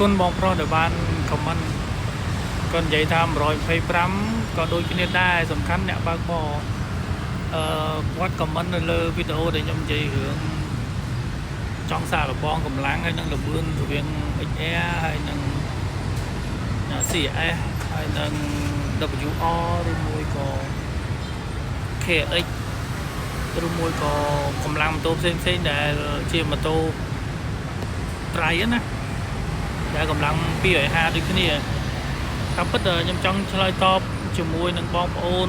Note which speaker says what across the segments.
Speaker 1: គុណបងប្រុសដែលបាន comment គាត់និយាយថា125ក៏ដូចគ្នាដែរសំខាន់អ្នកបើកបរអឺគាត់ comment នៅលើវីដេអូដែលខ្ញុំនិយាយរឿងចង់សាកល្បងកម្លាំងហើយនឹងល្បឿនរវាង XR ហើយនឹង CRS ហើយនឹង WR ឬមួយក៏ KX ឬមួយក៏កម្លាំងម៉ូតូផ្សេងផ្សេងៗដែលជាម៉ូតូត្រៃណាដែលកម្លាំង250ដូចគ្នាតាមពិតខ្ញុំចង់ឆ្លើយតបជាមួយនឹងបងប្អូន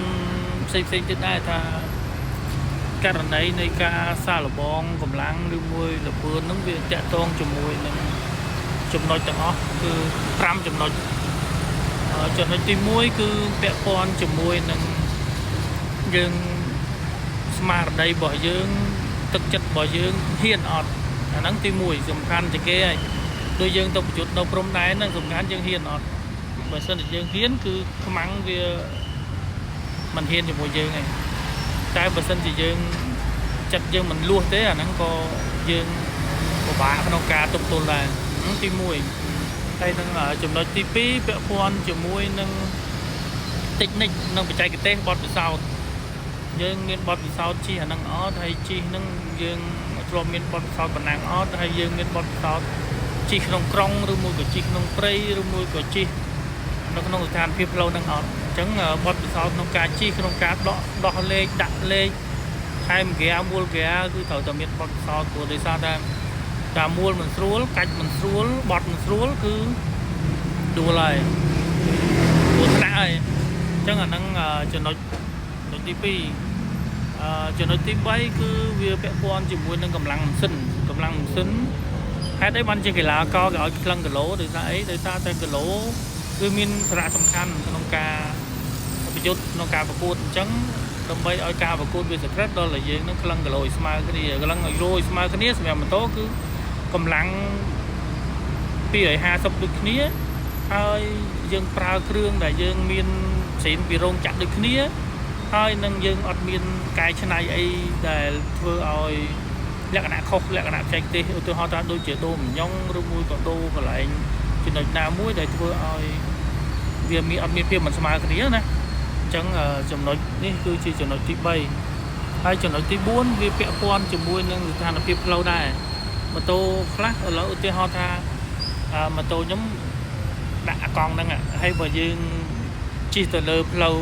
Speaker 1: ផ្សេងផ្សេងៗទៀតដែរថាករណីនៃការសាកល្បងកម្លាំងឬមួយល្បឿនហ្នឹងវាតាក់ទងជាមួយនឹងចំណុចទាំងអស់គឺ5ចំណុចចំណុចទី1គឺពាក់ព័ន្ធជាមួយនឹងយើងស្មារតីរបស់យើងទឹកចិត្តរបស់យើងហ៊ានអត់អាហ្នឹងទី1សំខាន់ជាងគេហើយដូចយើងទៅប្រយុទ្ធនៅព្រំដែនហ្នឹងសំខាន់យើងហ៊ានអត់បើសិនជាយើងហ៊ានគឺខ្មាំងវាមិនហ៊ានជាមួយយើងឯងតែបើសិនជាយើងចិត្តយើងមិនលួសទេអាហ្នឹងក៏យើងពិបាកក្នុងការទប់ទល់ដែរហ្នឹងទី1ហើយនឹងចំណុចទី2ពាក់ព័ន្ធជាមួយនឹង technique និងបច្ចេកទេសបទពិសោធន៍យើងមានបទពិសោធន៍ជិះអាហ្នឹងអត់ហើយជិះហ្នឹងយើងធ្លាប់មានបទពិសោធន៍ប៉ុណ្ណាអត់ហើយយើងមានបទពិសោធន៍ជិះក្នុងក្រុងឬមួយក៏ជិះក្នុងព្រៃឬមួយក៏ជិះនៅក្នុងស្ថានភាពផ្លូវហ្នឹងអត់អញ្ចឹងបទពិសោធន៍ក្នុងការជិះក្នុងការដកដោះលេខដាក់លេខថែមហ្គាមួលហ្គាគឺត្រូវតែមានបទពិសោធន៍ព្រោះដោយសារតែការមួលមិនស្រួលកាច់មិនស្រួលបត់មិនស្រួលគឺដួលហើយដួលថ្នាក់ហើយអញ្ចឹងអាហ្នឹងចំណុចចំណុចទី2ចំណុចទី3គឺវាពាក់ព័ន្ធជាមួយនឹងកម្លាំងម៉ាស៊ីនកម្លាំងម៉ាស៊ីនហេតុអីបានជាកីឡាករគេឲ្យក្លឹងគីឡូដោយសារអីដោយសារតែគីឡូគឺមានសារៈសំខាន់ក្នុងការប្រយុទ្ធក្នុងការប្រកួតអញ្ចឹងដើម្បីឲ្យការប្រកួតវាសក្រិតដល់តែយើងនឹងក្លឹងគីឡូឲ្យស្មើគ្នាក្លឹងឲ្យរយស្មើគ្នាសម្រាប់ម៉ូតូគឺកម្លាំង250ដូចគ្នាហើយយើងប្រើគ្រឿងដែលយើងមានសេនពីរោងចក្រដូចគ្នាហើយនឹងយើងអត់មានកែច្នៃអីដែលធ្វើឲ្យលក្ខណៈខុសលក្ខណៈបច្ចេកទេសឧទាហរណ៍ថាដូចជាដូរមញ៉ុងឬមួយក៏ដូរកន្លែងចំណុចណាមួយដែលធ្វើឲ្យវាមានអត់មានភាពមិនស្មើគ្នាណាអញ្ចឹងចំណុចនេះគឺជាចំណុចទី3ហើយចំណុចទី4វាពាក់ព័ន្ធជាមួយនឹងស្ថានភាពផ្លូវដែរម៉ូតូខ្លះឥឡូវឧទាហរណ៍ថាម៉ូតូខ្ញុំដាក់អាកង់ហ្នឹងហើយបើយើងជិះទៅលើផ្លូវ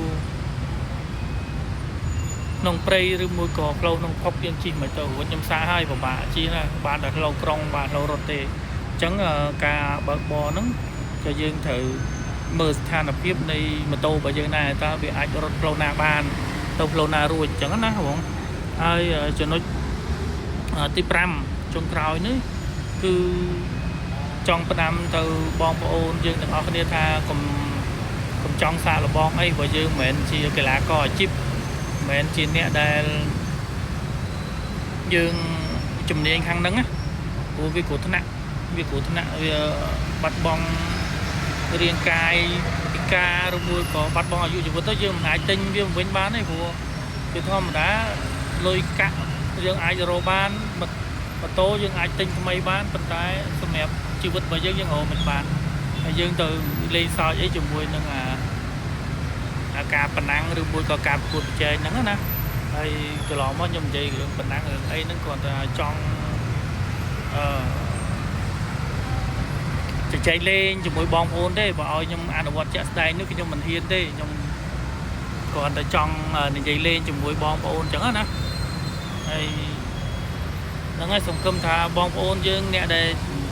Speaker 1: ក្នុងព្រៃឬមួយក៏ផ្លូវក្នុងភពយើងជិះមិនទៅរួចខ្ញុំសាកហើយពិបាកជិះណាបានតែផ្លូវក្រុងបានផ្លូវរត់ទេអញ្ចឹងការបើកបរហ្នឹងក៏យើងត្រូវមើលស្ថានភាពនៃម៉ូតូរបស់យើងដែរតើវាអាចរត់ផ្លូវណាបានទៅផ្លូវណារួចអញ្ចឹងណាបងហើយចំណុចទី5ចុងក្រោយនេះគឺចង់ផ្ដាំទៅបងប្អូនយើងទាំងអស់គ្នាថាកុំកុំចង់សាកល្បងអីព្រោះយើងមិនមែនជាកីឡាករអាជីពមិនមែនជាអ្នកដែលយើងជំនាញខាងហ្នឹងណាព្រោះវាគ្រោះថ្នាក់វាគ្រោះថ្នាក់វាបាត់បង់រាងកាយពិការឬមួយក៏បាត់បង់អាយុជីវិតទៅយើងមិនអាចទិញវាវិញបានទេព្រោះគឺធម្មតាលុយកាក់យើងអាចរកបានម៉ូតូយើងអាចទិញថ្មីបានប៉ុន្តែសម្រាប់ជីវិតរបស់យើងយើងរកមិនបានហើយយើងទៅលេងសើចអីជាមួយនឹងអាអាការប្រណាំងឬមួយក៏ការប្រកួតប្រជែងហ្នឹងណាហើយកន្លងមកខ្ញុំនិយាយរឿងប្រណាំងរឿងអីហ្នឹងគ្រាន់តែចង់អឺជជែកលេងជាមួយបងប្អូនទេបើឲ្យខ្ញុំអនុវត្តជាក់ស្ដែងនោះខ្ញុំមិនហ៊ានទេខ្ញុំគ្រាន់តែចង់និយាយលេងជាមួយបងប្អូនអញ្ចឹងណាហើយហ្នឹងហើយសង្ឃឹមថាបងប្អូនយើងអ្នកដែល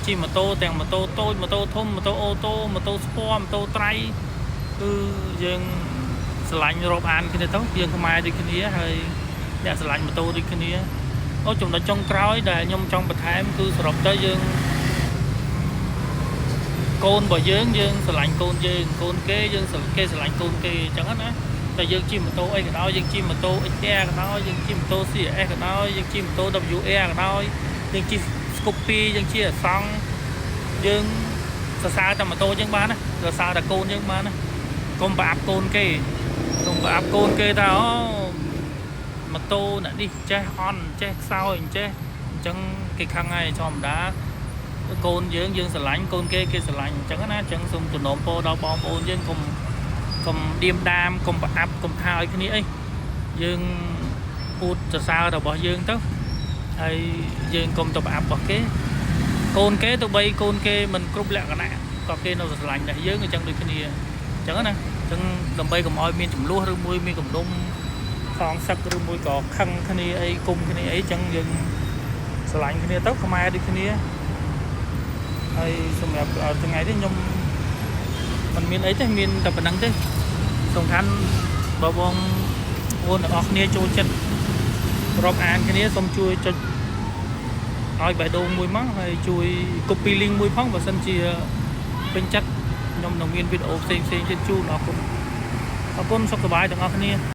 Speaker 1: ជិះម៉ូតូទាំងម៉ូតូតូចម៉ូតូធំម៉ូតូអូតូម៉ូតូស្ព័រម៉ូតូត្រៃគឺយើងស្រឡាញ់រាប់អានគ្នាទៅយើងខ្មែរដូចគ្នាហើយអ្នកស្រឡាញ់ម៉ូតូដូចគ្នាអូចំណុចចុងក្រោយដែលខ្ញុំចង់បន្ថែមគឺសរុបទៅយើងកូនរបស់យើងយើងស្រឡាញ់កូនយើងកូនគេយើងគេស្រឡាញ់កូនគេអញ្ចឹងណាតែយើងជិះម៉ូតូអីក៏ដោយយើងជិះម៉ូតូ XR ក៏ដោយយើងជិះម៉ូតូ CRS ក៏ដោយយើងជិះម៉ូតូ WR ក៏ដោយយើងជិះ Scoopy យើងជិះអាសង់យើងសរសើរតែម៉ូតូយើងបានណាសរសើរតែកូនយើងបានណាកុំប្រអាប់កូនគេកុំប្រអាប់កូនគេថាអូម៉ូតូអ្នកនេះចេះអន់ចេះខ្សោយចេះអញ្ចឹងគេខឹងហើយធម្មតា កូនយើងយើងស្រឡាញ់កូនគេគេស្រឡាញ់អញ្ចឹងណាអញ្ចឹងសូមសំណូមពរដល់បងប្អូនយើងកុំកុំឌៀមដាមកុំប្រអាប់កុំថាឲ្យគ្នាអីយើងអួតសរសើររបស់យើងទៅហើយយើងកុំទៅប្រអាប់របស់គេកូនគេទៅបីកូនគេមិនគ្រប់លក្ខណៈក៏គេនៅស្រឡាញ់ដែរយើងអញ្ចឹងដូចគ្នាអញ្ចឹងណាអញ្ចឹងដើម្បីកុំឲ្យមានចំនួនឬមួយមានកំដុំខងសឹកឬមួយក៏ខឹងគ្នាអីគុំគ្នាអីអញ្ចឹងយើងស្រឡាញ់គ្នាទៅខ្មែរដូចគ្នាហើយសម្រាប់ថ្ងៃនេះខ្ញុំមិនមានអីទេមានតែប៉ុណ្្នឹងទេសំខាន់បើបងប្អូនទាំងអស់គ្នាចូលចិត្តរាប់អានគ្នាសូមជួយចុចឲ្យបេះដូងមួយមកហើយជួយ copy link មួយផងបើសិនជាពេញចិត្តខ្ញុំនឹងមានវីដេអូផ្សេងៗទៀតជូនអរគុណអរគុណសុខសប្បាយទាំងអស់គ្នា។